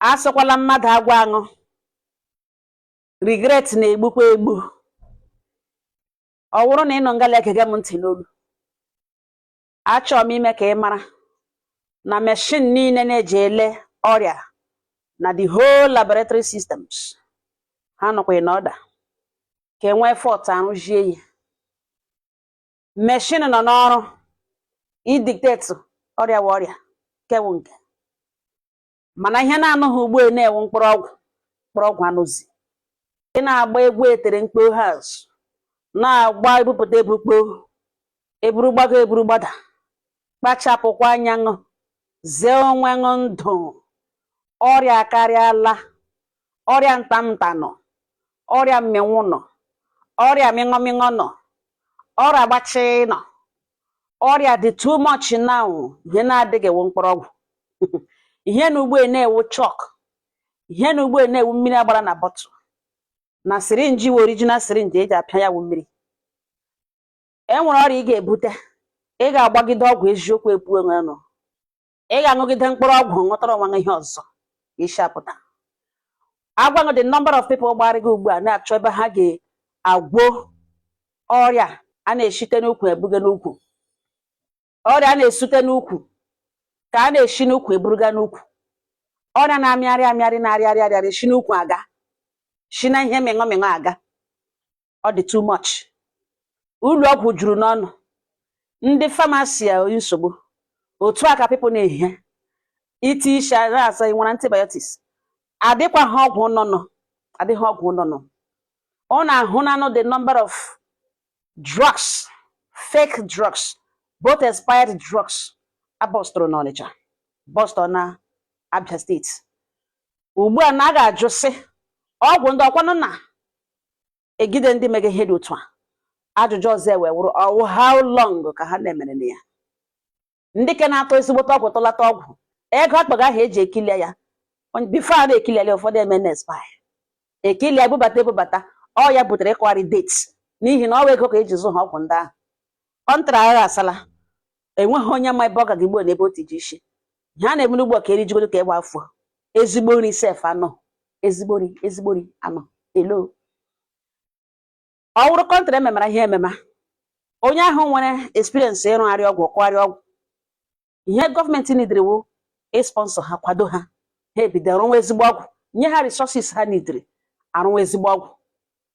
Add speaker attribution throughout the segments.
Speaker 1: Asịkwala mmadụ agwa aṅụ, regret na-egbukwa egbu. Ọ wụrụ na ị nọ ngala egege m ntị n'olu, achọrọ m ime ka ị mara na machine niile na-eji ele ọrịa na the whole laboratory systems ha nọkwa in order ka enwee fault arụzie ya. Machine nọ n'ọrụ idetect ọrịa wa ọrịa kewu nke, mana ihe na-anụghị ugbu a na-ewu mkpụrụ ọgwụ, mkpụrụ ọgwụ anụzi. Ị na-agba egwu etere mkpo house, na-agba ebupụta ebukpo, eburu gbago, eburu gbada. Kpachapụkwa anya ṅụ, zee onwe ṅụ ndụ. Ọrịa akarịala, ọrịa ntamnta nọ, ọrịa mmịnwụ nọ, ọrịa mịṅọ mịṅọ nọ, ọrịa gbachi nọ, ọrịa dị too much now. Ihe na-adịghị ewu mkpụrụ ọgwụ, ihe na ugbo na-ewu chalk, ihe na ugbo na-ewu mmiri agbara na bottle na syringe wụ original syringe eji apịa ya wụ mmiri. E nwere ọrịa ị ga-ebute, ị ga-agbagide ọgwụ, eziokwu epu onwe nụ, ị ga-aṅụgide mkpụrụ ọgwụ, ṅụtara onwe gị ihe ọzọ isi apụta. Agwaghị the number of people gbara gị ugbu a na-achọ ebe ha ga-agwọ ọrịa a na-eshite n'ukwu ebuga n'ukwu, ọrịa a na-esute n'ukwu ka a na-esi n'ukwu eburuga n'ukwu, ọrịa na-amịarị amịarị, na-arịarị arịarị, si n'ukwu aga, si na ihe mịṅọ mịṅọ aga. Ọ dị too much. Ụlọ ọgwụ juru n'ọnụ, ndị pharmacy a nsogbu. Otu a ka people na-ehie iti isi na-asa. Ị nwere antibiotics? Adịkwaghị ọgwụ nọnụ, adịghị ọgwụ nọnụ. Ọ na-ahụ nanụ the number of drugs, fake drugs, both expired drugs abọstụrụ n'Ọnịcha, bọstọ na Abia Steeti ugbu a. Na a ga-ajụ sị, ọgwụ ndị ọkwanụ na egide ndị mege ihe dị otu a? Ajụjụ ọzọ ewe wụrụ, ọwụ how long ka ha na-emere na ya? Ndị ke na-atụ ezigbote ọgwụ, tụlata ọgwụ, ego akpaga ahụ eji ekilia ya before a na-ekilia ya, ụfọdụ eme na expire, ekilia ebubata ebubata. Ọ ya butere ịkọgharị date, n'ihi na ọ bụ ego ka eji zụ ha ọgwụ ndị ahụ. Kọntra agha asala, enweghị onye ma ebe ọ gaga igbo na ebe o tiji isi. Ihe a na-eme n'ugbo ka erijigodo ka ịgba afọ ezigbo nri sef anọ, ezigbo nri, ezigbo nri anọ elo. Ọ wụrụ country ememara ihe emema, onye ahụ nwere experience ịrụgharị ọgwụ, kụgharị ọgwụ, ihe gọọmenti nidiri wụ ịsponsor ha, kwado ha, ha ebido rụwa ezigbo ọgwụ, nye ha resources ha nidiri arụwa ezigbo ọgwụ.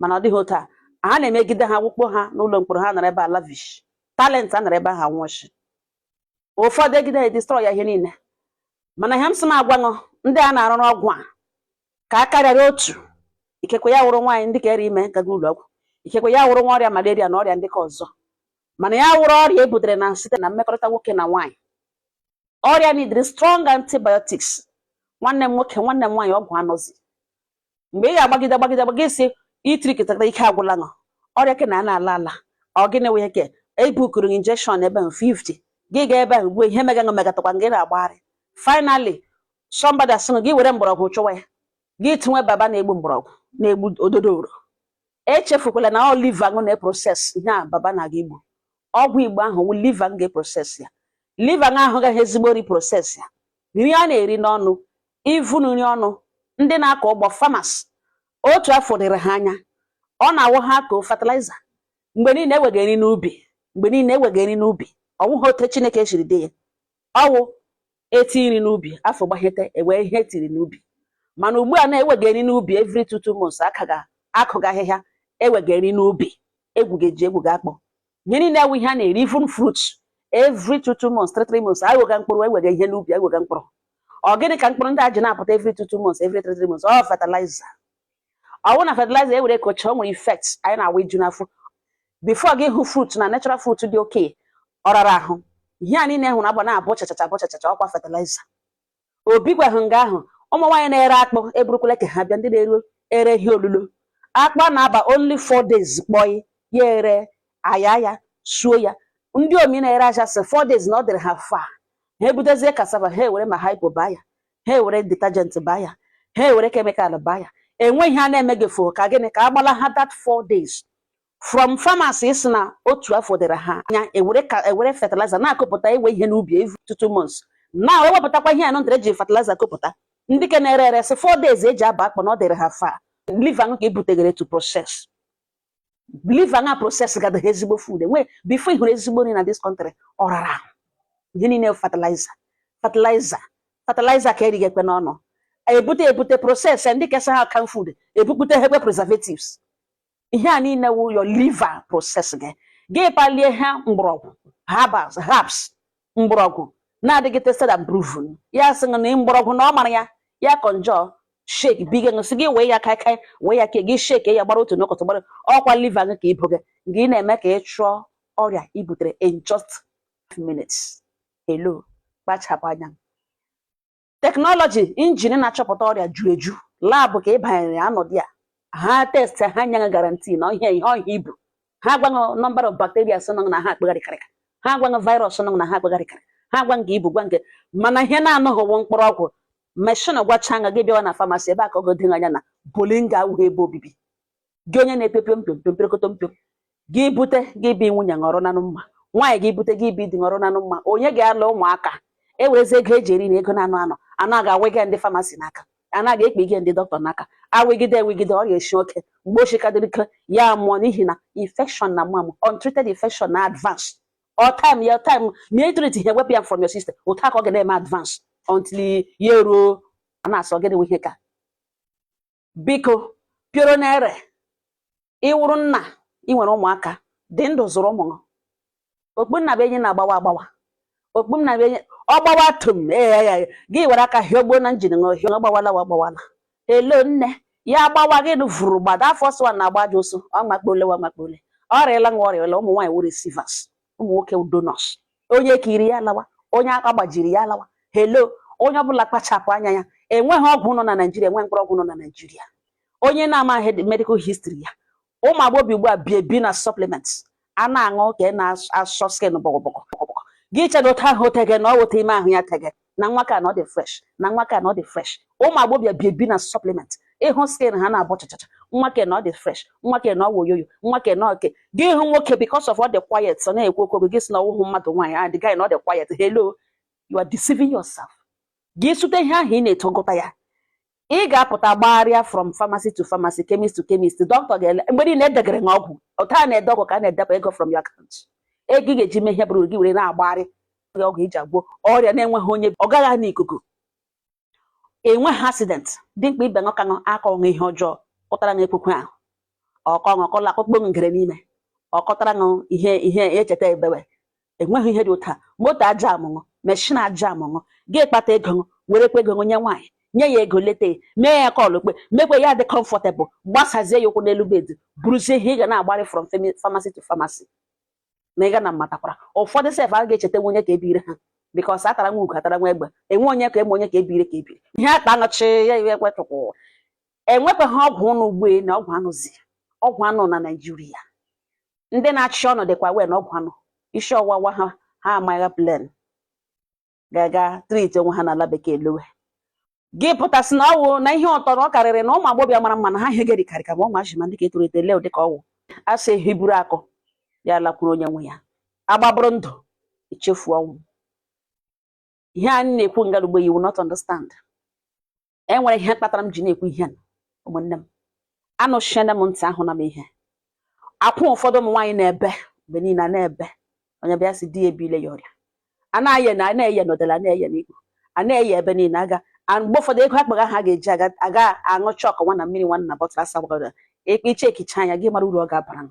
Speaker 1: Mana ọ dịghị otu a. Ha na-emegide ha, wukpo ha n'ụlọ mkpọrọ, ha nọrọ ebe a lavish talent a nọrọ ebe ahụ anwụchi. Ụfọdụ egide ha destroy ya ihe niile. Mana ihe m sị m agwaṅụ ndị a na-arụrụ ọgwụ a ka a karịrị otu, ikekwe ya wụrụ nwaanyị ndị ka ere ime gaga ụlọ ọgwụ, ikekwe ya wụrụ nwa ọrịa malaria na ọrịa ndị ka ọzọ, mana ya wụrụ ọrịa e butere na site na mmekọrịta nwoke na nwaanyị, ọrịa nidiri strong antibiotics. Nwanne m nwoke, nwanne m nwaanyị, ọgwụ anọzi. Mgbe ị ga-agbagide agbagide agbagide isi itirikịtara, ike agwụla ṅụ, ọrịa ke na a na-ala ala. Ọ gịnị wụ ihe ke ebukuru injection ebe ahụ 50, gị ga ebe ahụ gbuo ihe mega ṅụ megatakwa gị na-agbagharị. Finally somebody asị gị were mgbọrọgwụ chụwa ya, gị tinwe baba na-egbu mgbọrọgwụ na-egbu ododoro. Echefukwala na ọ liver ṅụ na-eprocess ihe a baba na-aga igbu. Ọgwụ igbo ahụ wụ liver ga-eprocess ya. Liver ṅụ ahụ gaghị ezigbo nri process ya. Nri a na-eri n'ọnụ, ivu nri ọnụ, ndị na-akọ ụgbọ, farmers, otu afọ dịrị ha anya. Ọ na-awụ ha koo fertilizer mgbe niile, ewega nri n'ubi mgbe niile, ewega nri n'ubi. Ọwụghị otu Chineke siri dị ya, ọwụ eti nri n'ubi, afọ gbaghete, ewee ihe etiri n'ubi. Mana ugbu a na-ewega nri n'ubi every 2 2 months, aka ga akụga ahịhịa, ewega nri n'ubi, egwu ga-eji egwu ga-akpọ ihe niile ewu ihe a na-eri, even fruits, every 2 2 months, 3 3 months, ewega mkpụrụ, ewega ihe n'ubi, ewega mkpụrụ. Ọ gịnị ka mkpụrụ ndị a ji na-apụta every 2 2 months, every 3 3 months? Ọ fertilizer. Ọ bụrụ na fertilizer ewere kocha, o nwere effect anyị na-awa iju n'afọ. Before gị hụ fruit na natural fruit dị oke, ọ rara ahụ. Ihe a niile hụrụ agba na-abụ chachacha, abụ chachacha, ọkwa fertilizer. Obi gwahụ nga ahụ ụmụ nwaanyị na-ere akpụ eburukwala ka ha bịa, ndị na-eru ere ihe olulo akpụ a na-aba only 4 days kpọị ya, ere aya ya, suo ya. Ndị omi na-ere aja sị 4 days na ọ dịrị ha fa. Ha ebutezie cassava, ha ewere ma Hypo baa ya, ha ewere detergent baa ya, ha ewere chemical baa ya. Enweghị ha na-eme fo ka gịnị ka agbala ha that 4 days from farmers isi na otu afọ dịrị ha anya, ewere ka ewere fertilizer na-akụpụta, ewe ihe n'ubi every 2 2 months, na ewepụtakwa ihe anọ ntara eji fertilizer kụpụta. Ndị ke na-ere ere sị 4 days eji aba akpụ na ọ dịrị ha fa liver ka ebutegere to process liver nga process gadaghị ezigbo food enwe. Before ị hụrụ ezigbo nri na this country, ọ rara ahụ. Ihe niile fertilizer, fertilizer, fertilizer ka erighị ekwe n'ọnụ ebute ebute process. Ndị kesa ha can food ebupụta ha preservatives. Ihe a niile wụ your liver process gị. Gị palie ha mgbọrọgwụ herbals, herbs, mgbọrọgwụ na-adịghị tested and proven. Ya sị na mgbọrọgwụ na ọ mara ya ya kọnjọ shake bige nsị gị wee ya kaikai wee ya ke gị shake ya gbara otu n'ụkọtụ gbara ọkwa liver gị ka ibo gị gị na-eme ka ị chụọ ọrịa i butere in just minutes. Hello, kpachapụ anya. Technology engine na-achọpụta ọrịa ju eju lab ka ị banyere anọdụ ya ha test ha nye guarantee na ihe ọhịa ibu ha gwaṅụ number of bacteria nọ na ha akpụgharịkarị, ha gwaṅụ virus nọ na ha akpụgharịkarị, ha gwa nke ibu gwa nke. Mana ihe na-anụghịwo mkpụrụ ọgwụ machine gwacha anya gị bịawa na pharmacy ebe a ka ọ gode anya na bolinga awụghị ebe obibi gị. Onye na-epe piom piom piom pịrịkọtọ mpio gị bute gị bi nwunye ṅọrọ nanụ mma, nwaanyị gị bute gị bi di ṅọrọ nanụ mma. Onye ga-alụ ụmụaka ewerezi ego eji eri na ego na-anụ anụ anaghị awịga ndị pharmacy n'aka, anaghị ekpe ige ndị dọkịta n'aka. Awịgide ewigide ọrịa esi oke mgbe ochikadịrị ike ya mụọ, n'ihi na infection na mụọ untreated infection na advance all time ya time ma e treat ihe wepụ ya from your system. Otu aka ọ ga na-eme advance until ya eruo a na-asọ gịnị nwe ihe ka. Biko pioro na-ere ịwụrụ nna ị nwere ụmụaka dị ndụ zụrụ ụmụ gị. Okpu nna bụ enyi na-agbawa agbawa, okpu nna bụ enyi ọ gbawa tum ee gị were aka hịọgbuo na engine ṅụ hịọ gbawala wa gbawala elo nne ya agbawa gị vụrụ gbada afọ sụwa na-agba aja ụsụ ọ makpole wa makpole ọrịala nwa ọrịala. Ụmụ nwaanyị wụ receivers, ụmụ nwoke donors. Onye kiri ya lawa, onye aka gbajiri ya lawa. Hello, onye ọbụla kpachapụ anya ya. Enweghị ọgwụ nọ na Naijiria, enwe mkpụrụ ọgwụ nọ na Naijiria. Onye na-amaghị medical history ya, ụmụ agbọghọ ugbu a bi ebi na supplements a na-aṅụ ka ị na-asọ skin bọgọbọgọ bọgọbọgọ gị chedo otu ahụ tege na ọ wụta ime ahụ ya tege na nwa ka na ọ dị fresh, na nwa ka na ọ dị fresh. Ụmụ agbọghọbịa bi ebi na supplement ịhụ skin ha na-abọ chachacha, nwa ke na ọ dị fresh, nwa ke na ọ wụ oyoyo, nwa ke na oke gị hụ nwoke because of ọ dị quiet ọ na-ekwu okwu gị si na ọwụhụ mmadụ nwaanyị ah, the guy na ọ dị quiet. Hello, you are deceiving yourself. Gị sute ihe ahụ ị na-eto gụta ya, ị ga-apụta gbagharịa from pharmacy to pharmacy, chemist to chemist. Dọkịta ga-ele mgbe niile edegere gị ọgwụ otu a na-ede ọgwụ ka a na-edepụ ego from your account. Ego ị ga-eji mee ihe bụrụ gị were na-agbagharị ọgwụ iji agwọ ọrịa na-enweghị onye ọ gaghị n'ikuku enweghị accident dị mkpa ibe ṅụka aka ọṅụ ihe ọjọọ kụtara ṅụ ekwukwe ahụ ọkọ ṅụkọla akpụkpọ ngere n'ime ọ kọtara ṅụ ihe ihe echeta ebewe. Enweghị ihe dị ụta moto aja amụṅụ machine aja amụṅụ gị kpata ego ṅụ werekwa ego ṅụ nye nwaanyị nye ya ego leta ya mee ya call kpe mekwe ya dị comfortable gbasazie ya ụkwụ n'elu bed buruzie ihe ị ga na-agbarị from pharmacy to pharmacy na ị ga na matakwara ụfọdụ sef a ga-echeta onye ka ebire ha because atara nwa ugo atara nwa egbe enwe onye ka eme onye ka ebire ka ebire ihe akpa aṅụchi ya iwe ekwetụkwụ. Enwekwaghị ọgwụ ụnụ ugbu na ọgwụ anụzi ọgwụ anụ na Naijiria. Ndị na-achị ọnụ dịkwa wee na ọgwụ anụ isi ọwụwa ha ha amaghị plan ga-aga treat onwe ha n'ala bekee lowe gị pụtasị na ọwụ na ihe ụtọ na ọ karịrị na ụmụ agbọghọbịa mara mma na ha ihe karị ka ma ụmụ azụ ma ndị ka etoro eto lee ụdị ka ọwụ asị hiburu akụ ya lakwuru onye nwe ya agbabụrụ ndụ echefu ọnwụ. Ihe anyị na-ekwu ngalugbo, you will not understand. E nwere ihe kpatara m ji na-ekwu ihe a. Ụmụnne m, anụchiena m ntị ahụ na m ihe akwụ ụfọdụ ụmụ nwaanyị na-ebe mgbe niile a na-ebe onye bịa sị di ya ebile ya ọrịa a na-eye na a na-eye n'odela a na-eye n'ikpu a na-eye ebe niile aga a mgbe ụfọdụ ego akpaga ha ga-eji aga aga aṅụ chọkụ nwa na mmiri nwa na bottle asa gbagara ekpe iche ekicha anya gị mara uru ọ ga-abara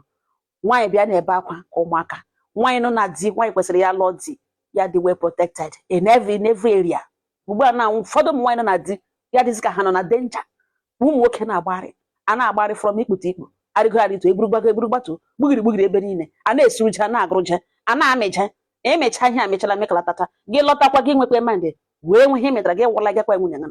Speaker 1: nwaanyị bịa na-ebe akwa ka ụmụaka nwaanyị nọ na di nwaanyị kwesịrị ya lụọ di ya dị well protected in every area. Ugbu a na ụfọdụ ụmụ nwaanyị nọ na di ya dịzị ka ha nọ na danger. Ụmụ nwoke na-agbagharị a na-agbagharị from ikpute ikpu arịgo arịto eburu gbago eburu gbatuo gbugiri gbugiri ebe niile a na-esuru a na-agụrụje a na-amịje emecha ihe amechala mekalatata gị lọtakwa gị nwekwa mind wee nwe ihe metara gị wụla gakwa nwunye na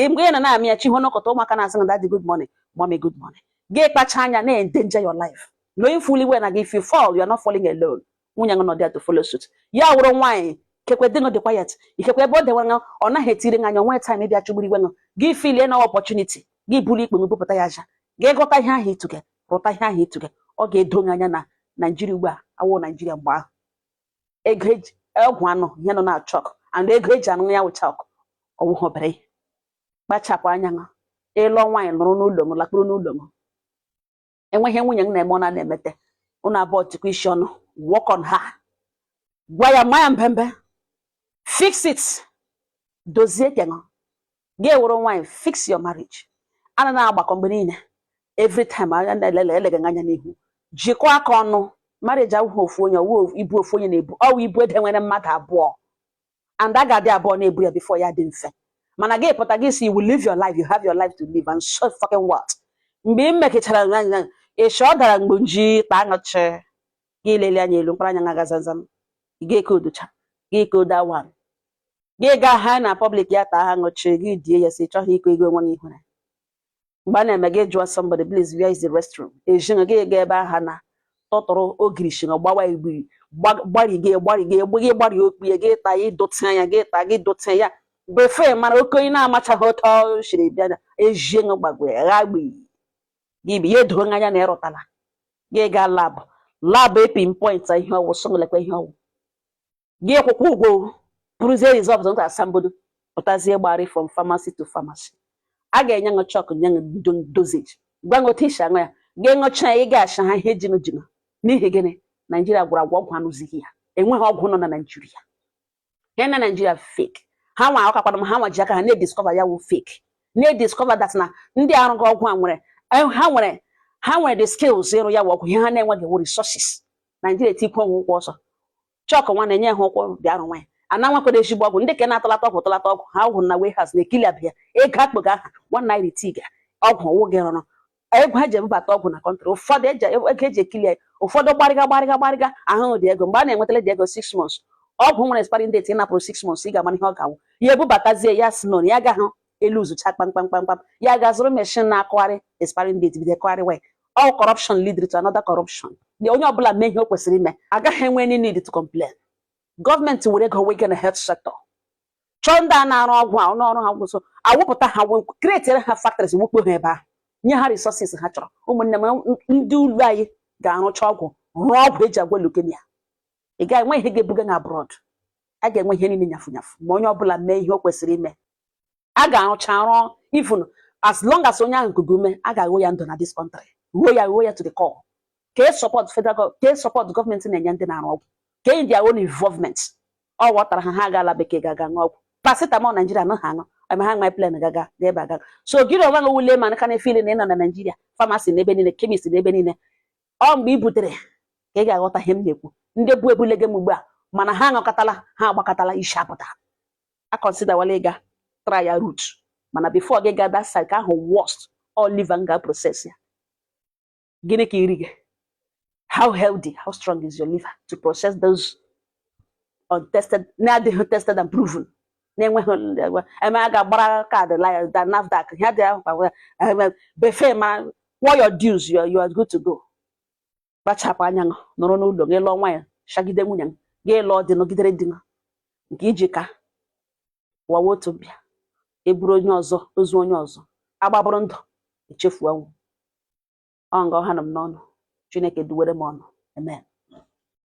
Speaker 1: mgbe ị na na-amị ya chi hụ n'ụkọta ụmụaka na-asị na daddy, good morning, mommy, good morning. Gị kpacha anya na-endanger your life, knowing fully well na gị if you fall, you are not falling alone. Nwunye gị nọ there to follow suit. Ya wụrụ nwaanyị kekwe dị dị quiet ikekwe ebe ọ dewe ọ naghị etiri anya onwe time ịbịa chụgburu iwe gị filie na opportunity gị buru ikpe bupụta ya aja gị gụta ihe ahụ ịtụge rụta ihe ahụ ịtụge. Ọ ga-edo gị anya na Naijiria ugbu a awụ Naijiria mgbe ahụ ego eji ọgwụ anụ ihe nọ na chalk and ego eji anụ ya wụ chalk ọwụghị obere ihe. Kpachapụ anya ṅụ. Ịlụọ nwaanyị, nọrọ n'ụlọ ṅụ, lakpuru n'ụlọ ṅụ. Enweghị nwunye m na-eme, ọ na-emete ụnụ abụọ tikwa isi ọnụ. Work on her. Gwa ya, ma ya mbembe, fix it, dozie keṅụ gị. Ewere nwaanyị, fix your marriage. Ana na-agbakọ mgbe niile, every time anya na-elele eleghị anya n'ihu. Jikọọ aka ọnụ. Marriage awụghị ofu onye, ọwụ ibu ofu onye na-ebu, ọwụ ibu ede nwere mmadụ abụọ, and a ga-adị abụọ na-ebu ya before ya dị mfe. Mana gị pụta, gị si you will live your life, you have your life to live, and so fucking what? Mgbe ị mekịchara ịsha ọ dara mgbe nji taa aṅụchi gị, lelie anya elu, mkpara anya ngaga zamzam, ị ga-eke odocha gị ke oda one, gị gaa ha na public ya taa ha ṅụchi gị, die ya si chọghị ịkọ ego nwe ihere. Mgbe a na-eme gị, jụọ somebody, "Please, where is the restroom?" Ejiṅụ gị ga ebe aha na tọtụrụ ogirishi gbawa igbiri gbarige gbarige gị gbari okpu ya, gị taa ya, ịdụtị anya gị taa gị dụtị ya befe. Mara oke onye na-amachaghị otu ọ siri bịa na ejiṅụ gbagwe gha gbi gị bi ya edoo anya na ịrụtala. Gị gaa lab, lab e pinpoint ihe ọwụ, sọnwelekwa ihe ọwụ, gị kwụkwọ ụgwọ, bụrụzie result nta asambodo, pụtazie gbari from pharmacy to pharmacy. A ga-enye ṅụ chọk, nye ṅụ dosage, gwa ṅụ otu isi aṅụ ya. Gị ṅụcha ya, ị ga-acha ha ihe jinụ jinụ. N'ihi gịnị? Naijiria gwara agwa ọgwụ anụzighị ya. Enweghị ọgwụ nọ na Naijiria. Ihe na Naijiria fake. Ha nwa akwakwara m, ha nwa ji aka ha na-ediscover ya wụ fake, na-ediscover that na ndị arụghị ọgwụ a nwere, ha nwere the skills ịrụ ya wụ ọgwụ. Ihe ha na-enweghị wụ resources. Naijiria etikwu onwe ụkwụ ọsọ chọkụ nwa na-enye ha ụkwụ bịa arụ nwa ya ana nwekwara ezigbo ọgwụ. Ndị ka na-atọlata ọgwụ, tọlata ọgwụ ha ọgwụ na warehouse na-ekili abịa ego akpụga aha ₦1 tiga ọgwụ ọwụ gị rụrụ ego ha ji ebubata ọgwụ na country. Ụfọdụ ego eji ekili ya, ụfọdụ gbarịga gbarịga gbarịga ahụhụ dị ego. Mgbe a na-enwetara dị ego 6 months, ọgwụ nwere expiring date, ịnapụrụ 6 months, ị ga-amara ihe ọ ga-awụ. Ya ebubatazie ya, si nọ ya agaghị elu zucha kpamkpam kpamkpam, ya ga-azụrụ machine na-akụgharị expiring date, bido kụgharịwa ya. All corruption lead to another corruption. Onye ọbụla mee ihe o kwesịrị ime, agaghị enwe any need to complain. Gọọmenti were ego wega na health sector, chọọ ndị a na-arụ ọgwụ a n'ọrụ ha gwụsọ, awụpụta ha, create ha factories, wukpo ha ebe ahụ, nye ha resources ha chọrọ. Ụmụnne m, ndị ụlọ anyị ga-arụcha ọgwụ, rụọ ọgwụ eji agwọ leukemia, ị gaghị enwe ihe ga-ebuga na abroad. A ga-enwe ihe niile nyafu nyafu ma onye ọbụla mee ihe o kwesịrị ime. A ga-arụcha rụọ, even as long as onye ahụ kugu ume, a ga-aghụ ya ndụ na this country, ruo ya, ruo ya to the core. Ka e support federal, ka e support gọọmenti na-enye ndị na-arụ ọgwụ, ka e their own involvement. Ọ ghọtara ha, ha agaala bekee ga-aga ṅụọ ọgwụ paracetamol. Naijiria anaghị aṅụ eme ha nwe plan gaga ga ebe aga. So gịrị onwe gị wule ma nka na-efili na ị nọ na Naijiria, pharmacy n'ebe niile, chemist n'ebe niile. Ọ mgbe i butere ka ị ga-aghọta ihe m na-ekwu. Ndị bu ebule gị m ugbu a, mana ha aṅụkọtala, ha agbakọtala isi apụta. A consider wala ịga try ya route, mana before gị ga that side ka ahụ, worst all liver nga process ya. Gịnị ka iri gị? How healthy, how strong is your liver to process those untested, na-adịghị tested and proven, na-enweghị eme a ga-agbara kaadị la NAFDAC ihe dị ahụ befe ma kwụọ your dues, you are good to go. Kpachapụ anya, nọrọ n'ụlọ gị, lụọ nwaanyị, shagide nwunye gị, lụọ dị, nọgidere di nke iji ka wawa otu bịa eburu onye ọzọ, ozu onye ọzọ agbabụrụ ndụ echefu ọnwụ. Ọ nga ọha nọ m n'ọnụ. Chineke duwere m ọnụ. Amen.